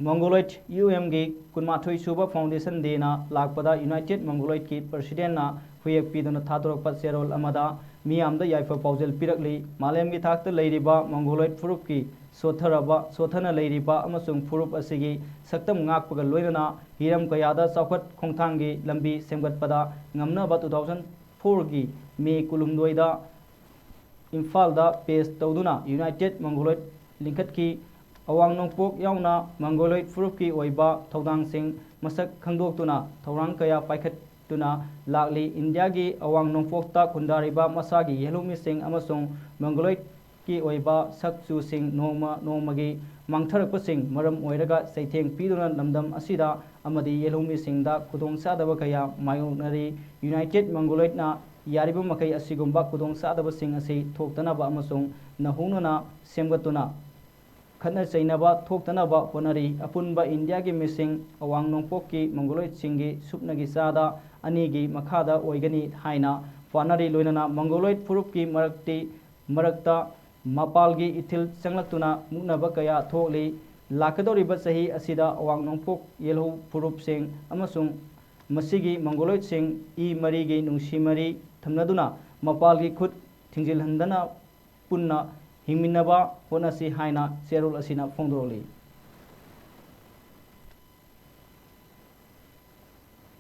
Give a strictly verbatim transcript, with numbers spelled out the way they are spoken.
Mongoloid U M ꯒꯤ ꯀꯨꯟꯃꯥꯊꯣꯏ ꯁꯨꯕ Foundation Day ꯅ ꯂꯥꯛꯄꯗ United Mongoloid ꯀꯤ President ꯅ ꯍꯨꯏꯌꯦꯛ ꯄꯤꯗꯨꯅ ꯊꯥꯗꯣꯔꯛꯄ ꯆꯦꯔꯣꯜ ꯑꯃꯗ ꯃꯤꯌꯥꯝꯗ ꯌꯥꯏꯐ ꯄꯥꯎꯖꯦꯜ ꯄꯤꯔꯛꯂꯤ꯫ ꯃꯥꯂꯦꯝꯒꯤ ꯊꯥꯛꯇ ꯂꯩꯔꯤꯕ Mongoloid ꯐꯨꯔꯨꯞꯀꯤ ꯁꯣꯠꯊꯔꯕ, ꯁꯣꯠꯊꯅ ꯂꯩꯔꯤꯕ ꯑꯃꯁꯨꯡ ꯐꯨꯔꯨꯞ ꯑꯁꯤꯒꯤ ꯁꯛꯇꯝ ꯉꯥꯛꯄꯒ ꯂꯣꯏꯅꯅ ꯍꯤꯔꯝ ꯀꯌꯥꯗ ꯆꯥꯎꯈꯠ ꯈꯣꯡꯊꯥꯡꯒꯤ ꯂꯝꯕꯤ ꯁꯦꯝꯒꯠꯄꯗ ꯉꯝꯅꯕ two thousand four ꯒꯤ May ꯀꯨꯟꯍꯨꯝꯗꯣꯏꯗ ꯏꯝꯐꯥꯜꯗ base ꯇꯧꯗꯨꯅ United Mongoloid ꯂꯤꯡꯈꯠꯈꯤ꯫ ꯑꯋꯥꯡ ꯅꯣꯡꯄꯣꯛ ꯌꯥꯎꯅ Mongoloid ꯐꯨꯔꯨꯞꯀꯤ ꯑꯣꯏꯕ ꯊꯧꯗꯥꯡꯁꯤꯡ ꯃꯁꯛ ꯈꯪꯗꯣꯛꯇꯨꯅ ꯊꯧꯔꯥꯡ ꯀꯌꯥ ꯄꯥꯏꯈꯠꯇꯨꯅ ꯂꯥꯛꯂꯤ꯫ ꯏꯟꯗꯤꯌꯥꯒꯤ ꯑꯋꯥꯡ ꯅꯣꯡꯄꯣꯛꯇ ꯈꯨꯟꯗꯥꯔꯤꯕ ꯃꯁꯥꯒꯤ ꯌꯦꯜꯍꯧꯃꯤꯁꯤꯡ ꯑꯃꯁꯨꯡ Mongoloid ꯀꯤ ꯑꯣꯏꯕ ꯁꯛ ꯆꯨꯁꯤꯡ ꯅꯣꯡꯃ ꯅꯣꯡꯃꯒꯤ ꯃꯥꯡꯊꯔꯛꯄꯁꯤꯡ ꯃꯔꯝ ꯑꯣꯏꯔꯒ ꯆꯩꯊꯦꯡ ꯄꯤꯗꯨꯅ ꯂꯝꯗꯝ ꯑꯁꯤꯗ ꯑꯃꯗꯤ ꯌꯦꯜꯍꯧꯃꯤꯁꯤꯡꯗ ꯈꯨꯗꯣꯡꯆꯥꯗꯕ ꯀꯌꯥ ꯃꯥꯌꯣꯛꯅꯔꯤ꯫ United Mongoloid ꯅ ꯌꯥꯔꯤꯕ ꯃꯈꯩ ꯑꯁꯤꯒꯨꯝꯕ ꯈꯨꯗꯣꯡꯆꯥꯗꯕꯁꯤꯡ ꯑꯁꯤ ꯊꯣꯛꯇꯅꯕ ꯑꯃꯁꯨꯡ ꯅꯧꯍꯧꯅꯅ ꯁꯦꯝꯒꯠꯇꯨꯅ ꯈꯠꯅ ꯆꯩꯅꯕ ꯊꯣꯛꯇꯅꯕ ꯍꯣꯠꯅꯔꯤ꯫ ꯑꯄꯨꯟꯕ ꯏꯟꯗꯤꯌꯥꯒꯤ ꯃꯤꯁꯤꯡ ꯑꯋꯥꯡ ꯅꯣꯡꯄꯣꯛꯀꯤ Mongoloid ꯁꯤꯡꯒꯤ ꯁꯨꯞꯅꯒꯤ ꯆꯥꯗ ꯑꯅꯤꯒꯤ ꯃꯈꯥꯗ ꯑꯣꯏꯒꯅꯤ ꯍꯥꯏꯅ ꯄꯥꯅꯔꯤ꯫ ꯂꯣꯏꯅꯅ Mongoloid ꯐꯨꯔꯨꯞꯀꯤ ꯃꯔꯛꯇꯤ ꯃꯔꯛꯇ ꯃꯄꯥꯜꯒꯤ ꯏꯊꯤꯜ ꯆꯪꯂꯛꯇꯨꯅ ꯃꯨꯛꯅꯕ ꯀꯌꯥ ꯊꯣꯛꯂꯤ꯫ ꯂꯥꯛꯀꯗꯧꯔꯤꯕ ꯆꯍꯤ ꯑꯁꯤꯗ ꯑꯋꯥꯡ ꯅꯣꯡꯄꯣꯛ ꯌꯦꯜꯍꯧ ꯐꯨꯔꯨꯞꯁꯤꯡ ꯑꯃꯁꯨꯡ ꯃꯁꯤꯒꯤ Mongoloid ꯁꯤꯡ ꯏ ꯃꯔꯤꯒꯤ ꯅꯨꯡꯁꯤ ꯃꯔꯤ ꯊꯝꯅꯗꯨꯅ ꯃꯄꯥꯜꯒꯤ ꯈꯨꯠ ꯊꯤꯡꯖꯤꯜꯍꯟꯗꯅ ꯄꯨꯟꯅ ꯍꯤꯡꯃꯤꯟꯅꯕ ꯍꯣꯠꯅꯁꯤ ꯍꯥꯏꯅ ꯆꯦꯔꯣꯜ ꯑꯁꯤꯅ ꯐꯣꯡꯗꯣꯔꯛꯂꯤ꯫